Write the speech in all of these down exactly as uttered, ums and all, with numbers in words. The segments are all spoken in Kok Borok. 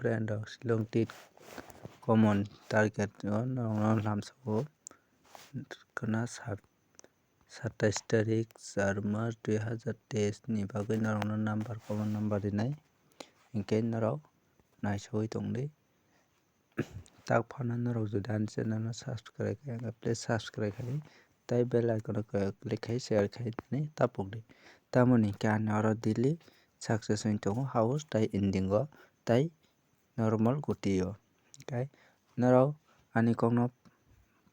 friend rok Shillong Tea common target o norokno lamsao khna sat-, satais tarik char mas dui hazar teis ni bagwi norokno number, common number rinai, hinkhe norok naisaui tongdi. Tak phano norok jodi ani channel no subscribe khe, please subscribe khai di, tei bell icon o click khai, share khai nani tapokdi. Tamoni hinkhe ani oro daily success wng tongo, house tei ending o tei normal gutio. Hinkhe norok ani kokno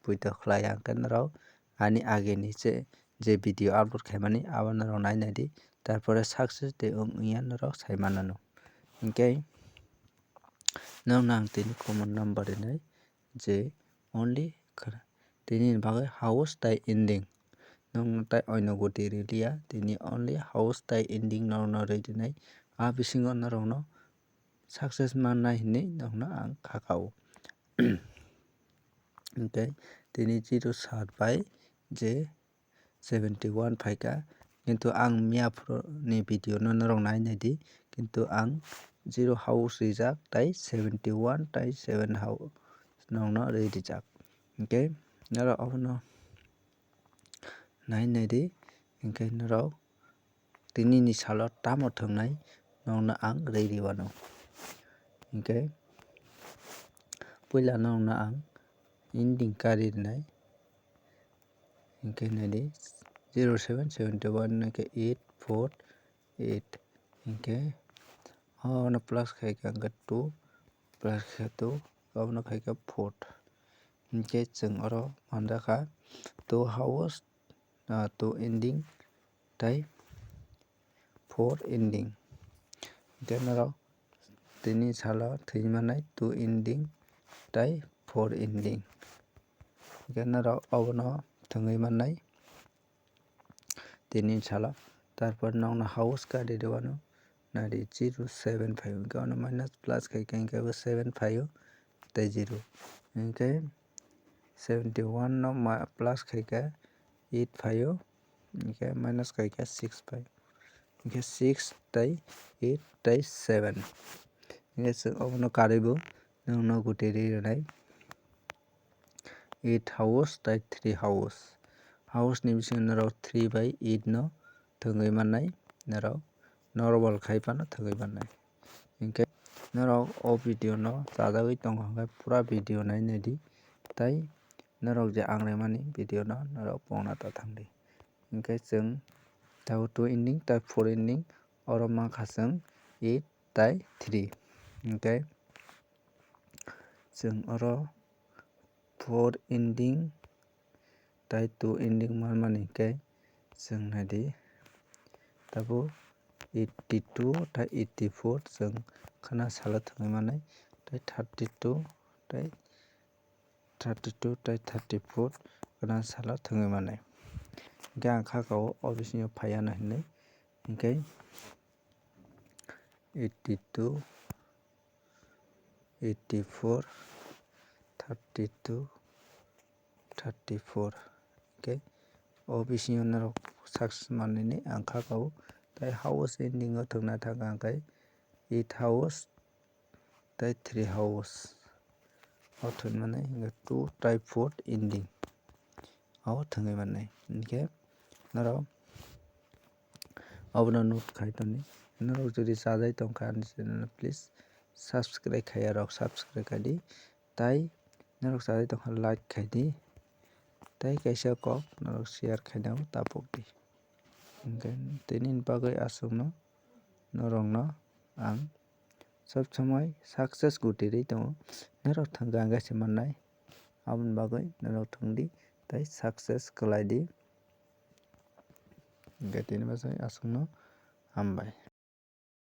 poito khlai ya, hinkhe norok ani ageni je, je video upload khaimani abo norok nai naidi, tarpore success de wng ya norok sai manano. Hinkhe norokno ang tini common number rinai je only khna-, tini bagwi house tei ending. Norokno tei oino guti riliya, tini only house tei ending norokno ri rinai. A bisingo norokno success mannai hinwi norokno ang kha kao. Hinkhe tini zero sat bai je seventy one phaikha, kintu ang miya phuru ni video no norok nai naidi, kintu ang zero house rijak tei seventy one tei seven house norokno ri rijak. Hinkhe norok abono nai naidi, hinkhe norok tini ni salo tamo thwngnai norokno ang ri riwano. Hinkhe puila norokno ang ending kari rinai. Hinkhe naidi, zero seven seventy one no khe eight four eight. Hinkhe obono plus khai khe hinkhe two, plus khe two, obono khai khe four. Hinkhe chwng oro manjakha two house, ah, two ending tei four ending. Hinkhe norok tini salo thwi mannai two ending tei four ending. Hinkhe norok obono thwngwi mannai tini salo. Tarpor nokno house kari rwano naidi zero seven phaio, hinkhe ono minus plus khai khe hinkhe bo seven phaio tei zero. Hinkhe seventy one no ma-, plus khai khe eight phaio, hinkhe minus khai khe six phaio. Hinkhe six tei eight tei seven. Hinkhe chwng obono karwi bo nokno guti ri rwnai. Eight house tei three house. House ni bisingo norok three bai eight no thwngwi mannai, norok normal khai phano thwngwi mannai. Hinkhe norok o video no chajagwi tongkha hwnkhe pura video nai naidi, tei norok je ang rimani video no norok pungna ta thangdi. Hinkhe chwng tabuk two ending tei four ending, oro mankha chwng eight tei three. Hinkhe chwng oro four ending tei two ending manmani hinkhe chwng naidi, tabuk eighty two tei eighty four chwng khna salo thwngwi mannai, tei thirty two tei thirty two tei thirty four khna salo thwngwi mannai. Hinkhe ang kha kao o bisingo phaiya no hinwi, hinkhe eighty two, eighty four, thirty two, thirty four. Hinkhe o bisingo norok success manwini ang kha kao, tei house ending o thwngna thangkha hinkhe eight house tei three house o thwngmani hinkhe two tei four ending o thwngwi mannai. Hinkhe norok obono note khai toni. Norok jodi chajai tongkha ani channel no, please subscribe khaiya rok subscribe khai di. Tai norok chajai tongkha like khai di. Tai kaisa kok norok share khaina bo tapok di. Hinkhe tini bagwi aswkno norokno ang sob somoi success guti rwi tongo. Norok thwng kha hwnkhe se mannai. Aboni bagwi norok thwng di tei success khlai di. Hinkhe tini bagwi aswkno hambai.